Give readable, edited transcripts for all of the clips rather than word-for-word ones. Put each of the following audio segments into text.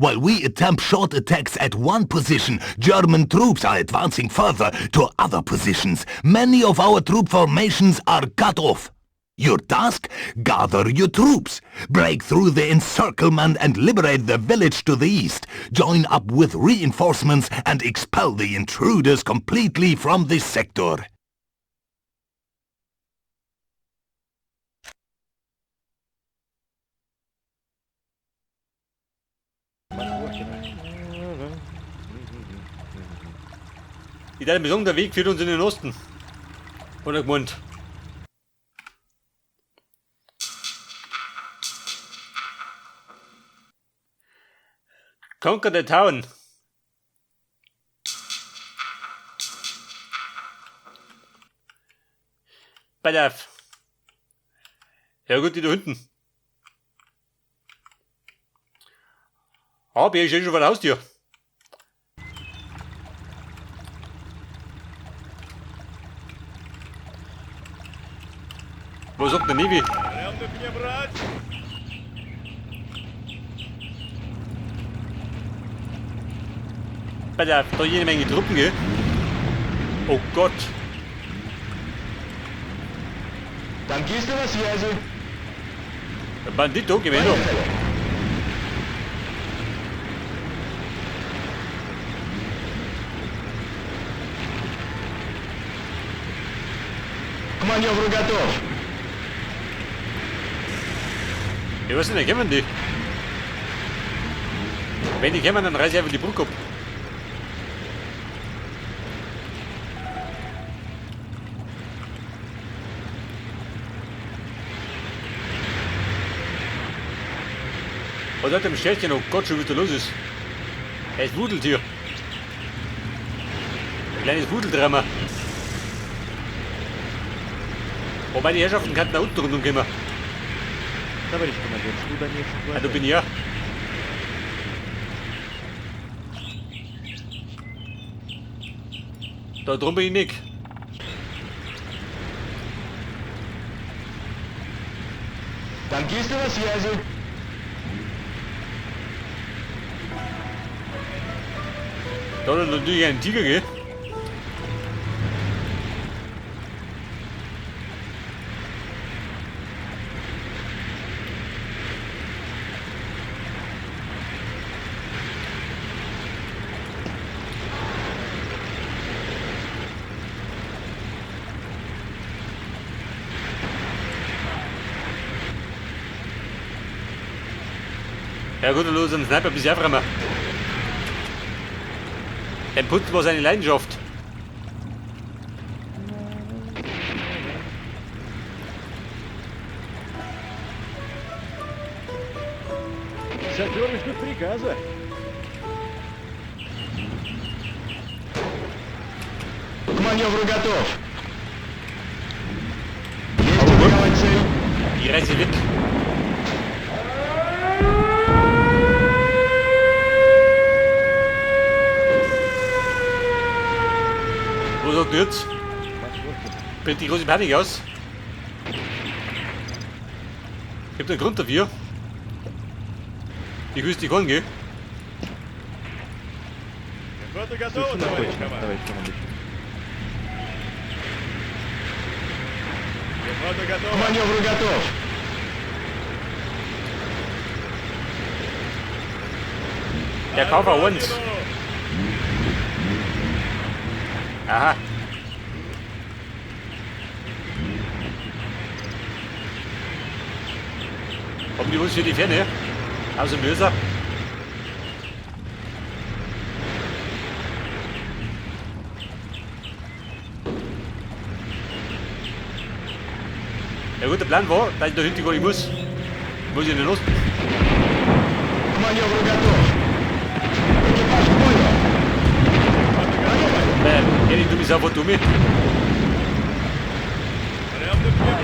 While we attempt short attacks at one position, German troops are advancing further to other positions. Many of our troop formations are cut off. Your task? Gather your troops, break through the encirclement and liberate the village to the east. Join up with reinforcements and expel the intruders completely from this sector. Ich dachte mir sagen, der Weg führt uns in den Osten. Hat er gemeint. Conquer the town. Bei der. Ja gut, die da hinten. Aber ich stehe schon vor der Haustür. Was sagt der Nevi? Bei der, da jede Menge Truppen, gell? Oh Gott. Танкисты на связи. Bandito, geh mir hin. К маневру готов. Ja, was denn, kommen die? Wenn die kommen, dann reiß ich einfach die Brücke ab. Was hat dem Städtchen? Oh Gott, schon wieder los ist. Es wudelt hier. Ein kleines Wudeldrama. Wobei die Herrschaften könnten da unten rundum kommen. Товарищ командир, жду дальнейших Ah, da указаний. bin ich ja. Da drum bin ich nicht. Танкисты на связи. Da hat natürlich ein Tiger, gell? Ja gut, dann los, ein Sniper bis einfach. Der Putz war seine Leidenschaft. Саперы ждут приказа. К маневру готов. Есть атаковать цель. Die reiße weg. Wo sagt ihr jetzt? Bricht die große Panik aus? Gibt einen Grund dafür? Ich wüsste, ich kann, gell? Пехота готова, Совершенно товарищ точно, командир. товарищ командир. Пехота К готова. маневру готов. Der KV1. Aha. Haben die was für die Ferne? Außer Mörser. Ja gut, der Plan war, dass ich da hinten gar nicht muss. Muss ich in den Osten. К маневру готов. Экипаж к бою. Ehrlich, du bist einfach dumm. Прям на брат.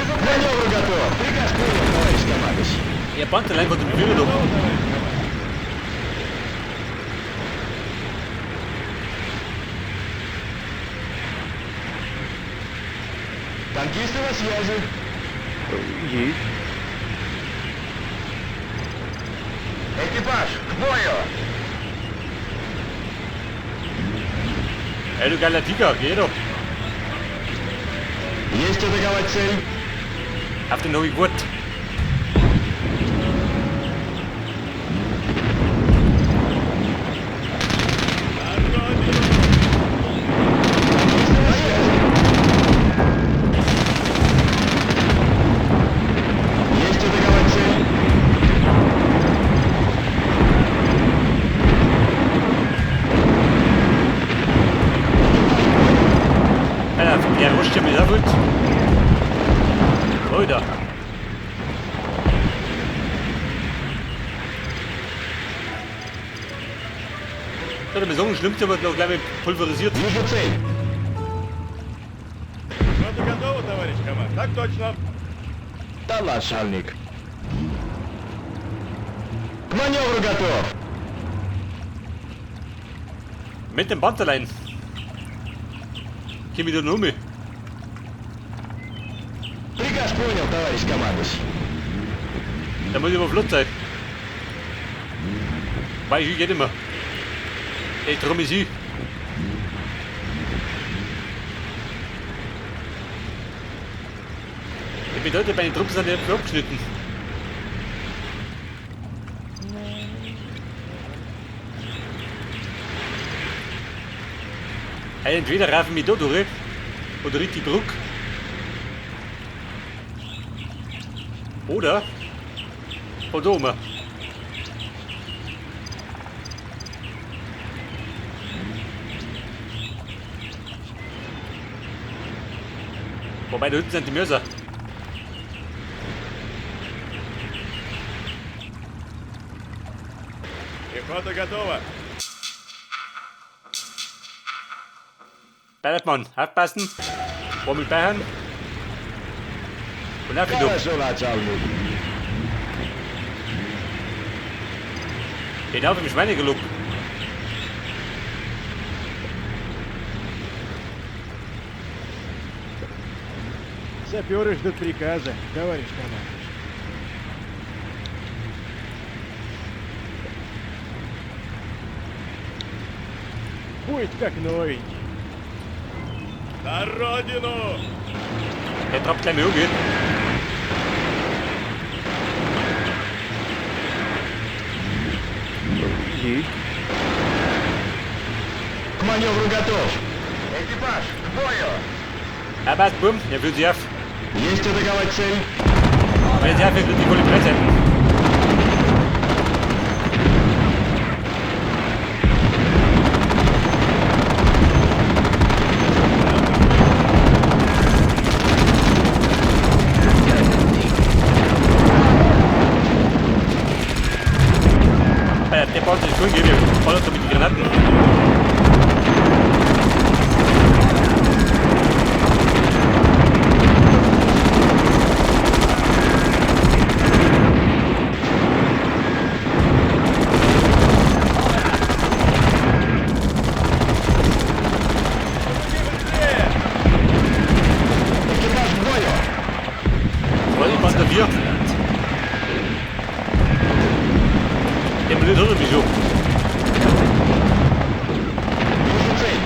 К маневру готов. Приказ принял, товарищ командующий. Er bannt allein von dem Führer doch. Танкисты на связи. Есть. Экипаж, к бою! Ey, du geiler Tiger, geh doch. Есть атаковать цель? Auf den hab ich gewollt. Есть атаковать цель? Alter, der rutscht ja mit der Wut. Alter. Das hat mir so schlimm, aber noch gleich mit pulverisiert. Вижу цель. Рота готова, товарищ командир. Так точно. Да, начальник. К маневру готов. Mit dem Panzerlein. Komm ich da noch mit? Приказ понял, товарищ командующий. Da muss ich aber flott sein. Weil ich geht immer. Ey, drum ist ich. Das bedeutet, meine Truppen sind ja abgeschnitten. Ey, entweder raufen wir da durch oder richtig die Brücke. Oder von da oben. Wobei da hinten sind die Mörser. Пехота готова. Ballermann, aufpassen. War mit Bayern. Und auf wieder. Хорошо, начальник. Geht auf im Schweinegalopp. Саперы ждут приказа, товарищ командующий. Будет как новенький. За родину! Der trappt gleich mal umgeht. Есть. К маневру готов. Экипаж, к бою! Ja, passt, Bumm, der fühlt sich auf. Есть атаковать цель? Wenn sie aufhört, wird die volle Breitseiten. Alter, der baut sich schon, der ballert doch mit den Granaten. Экипаж к бою! Voll Panzer 4. Der blöd oder wieso? Вижу цель.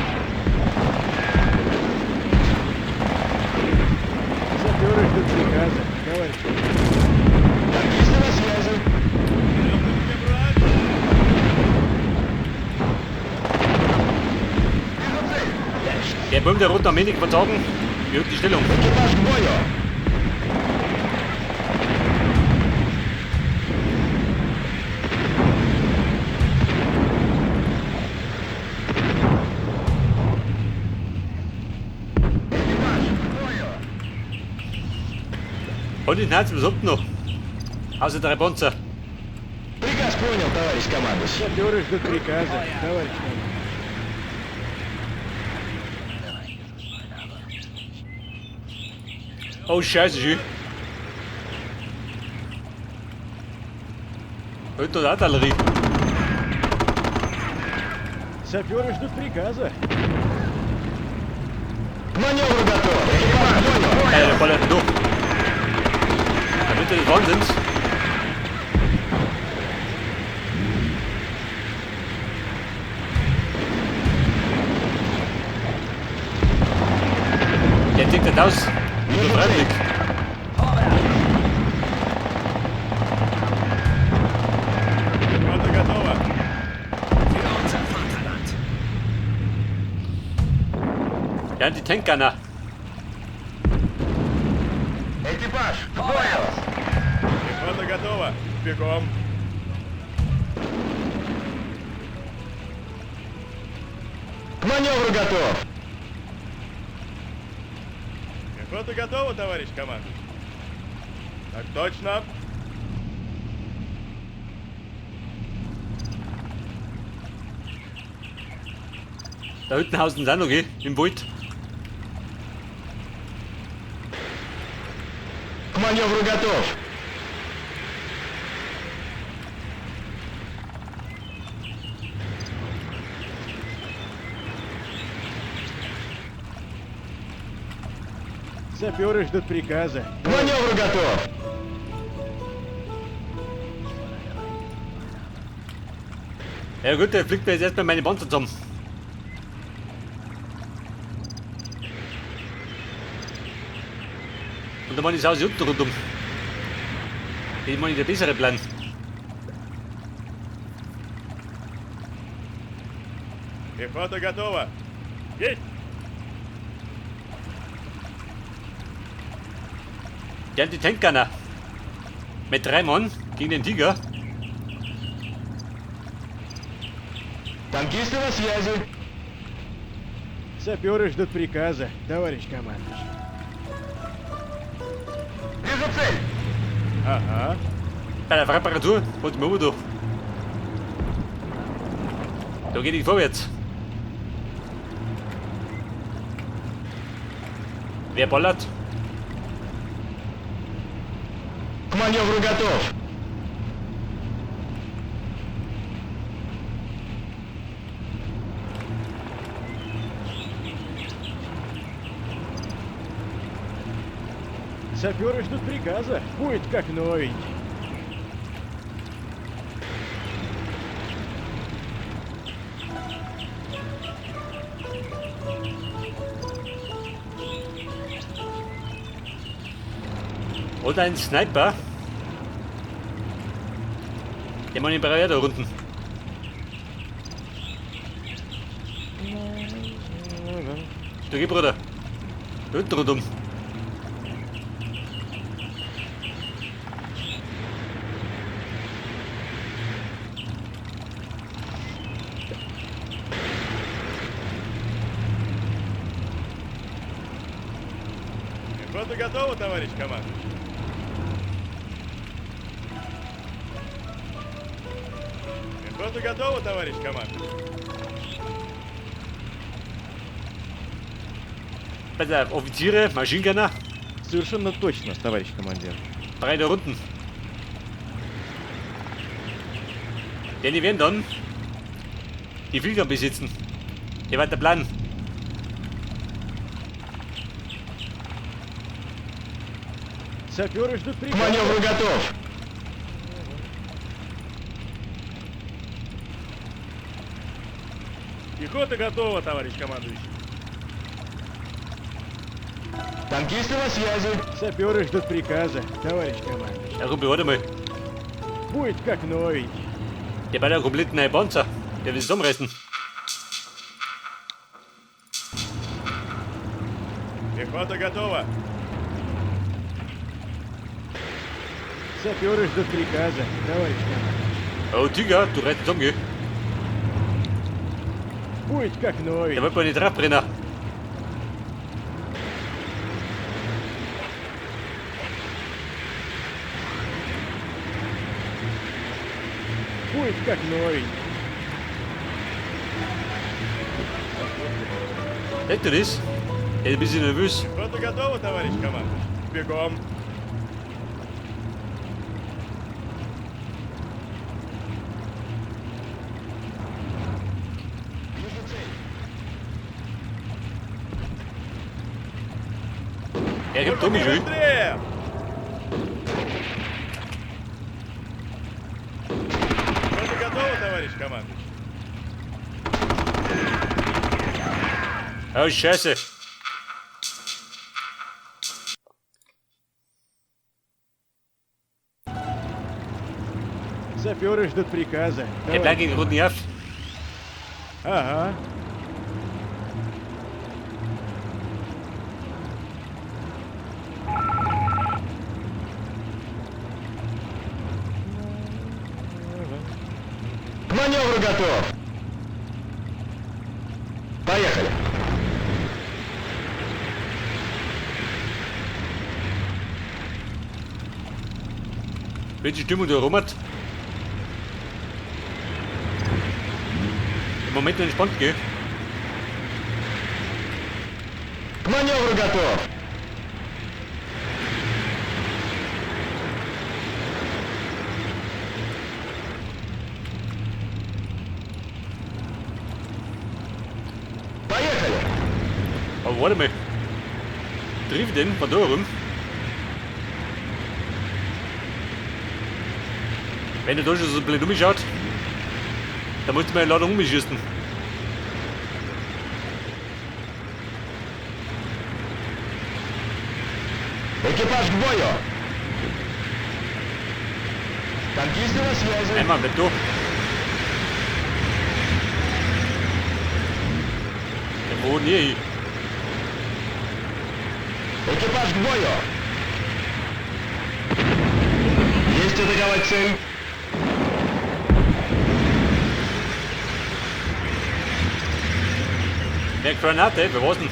Саперы ждут приказа, товарищ командующий. Танкисты на связи. Вижу цель. Der Bumm der Roten Armee nicht verzagen. Wir die Stellung. Экипаж к бою! Экипаж к бою! Und den Herz überhaupt noch. Außer drei Panzer. Приказ понял, товарищ командующий. Саперы ждут приказа, товарищ командующий. Oh Scheiße, schön. Heute hat Artillerie. Саперы ждут приказа. К маневру готов! Экипаж к бою! Alter, der ballert durch. Panzer des Wahnsinns. Der tickt nicht aus. Nur freiwillig. Пехота готова. Für unser Vaterland. Ja, die Tankgunner. Экипаж, к бою! Пехота готова. Бегом. К маневру готов! Пехота готова, товарищ командующий. Так точно. Da hinten hausen sie auch noch, gell? Im Wald. К маневру готов! Саперы ждут приказа. К маневру готов! Ja gut, der fliegt mir jetzt erstmal meine Panzer zusammen. Und dann mache ich das Haus hier unten rundum. Das mache ich der bessere Plan. Пехота готова. Есть! Die haben die Tankgunner. Mit 3 Mann gegen den Tiger. Танкисты на связи! Саперы ждут приказа, товарищ командующий. Вижу цель! Ага. Bei der Reparatur wollte ich mir durch. Da geht nicht vorwärts. Wer ballert? К маневру готов! Саперы ждут приказа. Будет как новенький. Oder ein Sniper. Der macht den Barriere da unten. Du geh, Bruder. Da unten rundum. Пехота готова, товарищ командующий. Пехота готова, товарищ командующий. Pass auf, Offiziere, Maschinengunner. Совершенно точно, товарищ командир. Drei da unten. Denn die werden dann die Flieger besitzen. Der war der Plan. Саперы ждут К приказа. маневру готов! Пехота готова, товарищ командующий. Танкисты на связи! Саперы ждут приказа, товарищ командующий. Ja, Kumpel, warte mal. Будет как новенький. Der baut ja komplett neue Panzer. Der will zusammenreißen. Пехота готова. Саперы ждут приказа, товарищ командующий. Oh, Tiger, du reißt zusammen, gell? Будет как новенький. Der wollte mal nicht draufbrennen. Будет как новенький. Seht ihr das? Der ist ein bisschen nervös. Пехота готова, товарищ командующий. Бегом. Er gibt Tommy schön. Быстрее! Oh, Scheiße. Саперы ждут приказа. Der Plan Товарищ ging rot nervt. Ага. К маневру готов! Поехали! Welche Stimmung da rum hat. Im Moment entspannt, gell? К маневру готов! Поехали! Aber warte mal. Trifft den von da rum. Wenn der da schon so blöd umschaut, dann musst du mal lauter umschießen. Экипаж к бою! Танкисты на связи! Einmal, bleib da. Ja, wo denn hier hin? Экипаж к бою! Есть атаковать цель! Wer Granate? Wer war's denn?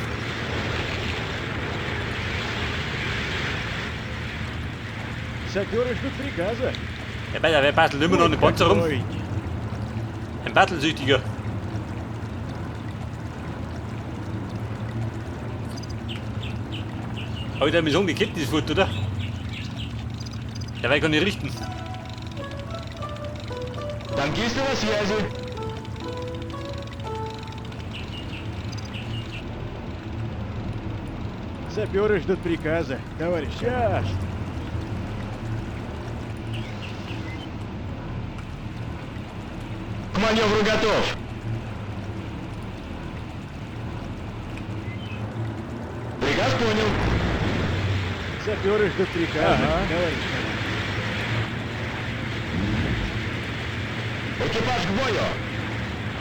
Саперы ждут приказа. Ja, bei der, wer bastelt immer noch eine Будет как Panzer rum? новенький. Ein Battelsüchtiger. Hab ich da Mission gekippt, dieses Foto, oder? Der war kann nicht richten. Танкисты на связи! Саперы ждут приказа. Товарищ, сейчас. К маневру готов! Приказ понял! Саперы ждут приказа. Ага. Товарищ Экипаж к бою!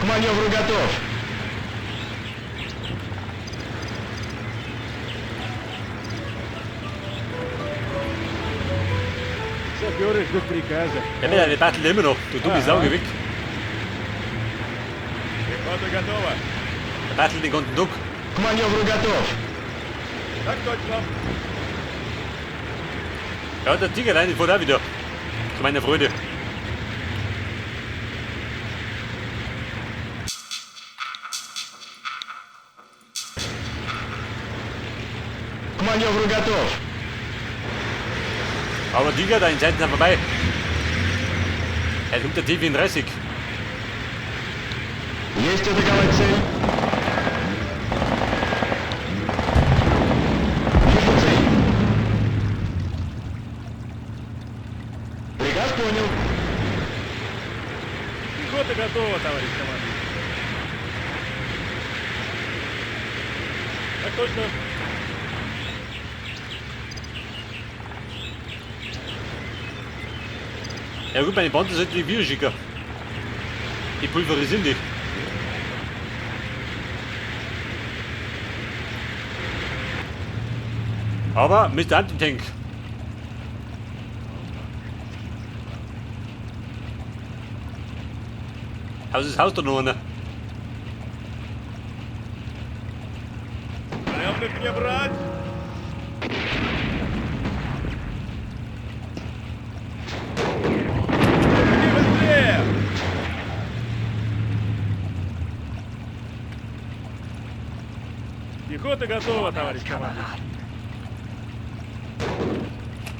К маневру готов! Саперы ждут приказа. Ja, der, der battelt immer noch. Du dumme Sau, geh weg. Пехота готова. Der battelt den ganzen Tag. К маневру готов! Так точно. Ja, der Tiger alleine fährt auch wieder. Zu meiner Freude. К маневру готов! Aber Tiger, deine Zeiten sind vorbei. Jetzt kommt der T34. Есть атаковать цель! Вижу цель! Приказ понял! Пехота готова, товарищ командующий. Так точно. Ja gut, meine Bande sind die wieder schicker. Die pulverisieren die. Aber mit Anti-Tank. Haus ist Haus da noch einer. Пленных не брать. Мужики, быстрее! Пехота готова, товарищ командующий.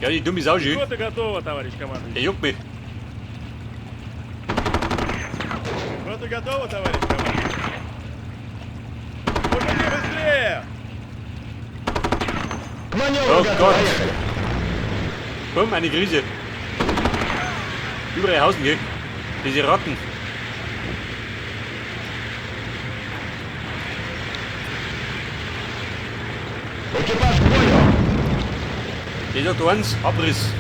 Ja, die dumme Sau schön. Пехота готова, товарищ командующий. Der juckt mich. Пехота готова, товарищ командующий. Мужики, быстрее! К маневру Oh готов! Gott. Поехали! Komm, eine Krise. Überall Hausen, gell? Diese Ratten. Ich sag eins, Abriss.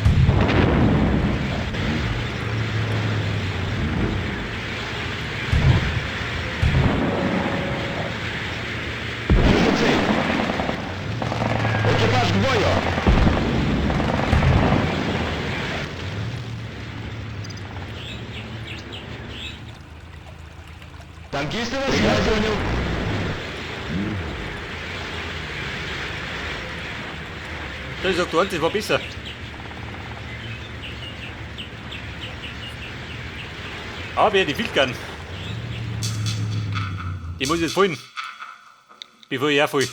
Вижу цель. Экипаж к бою! Танкисты на связи. Понял. Ich sag eins, das war besser. Aber die Wildgarn. Die muss ich jetzt fallen. Bevor ich herfalle.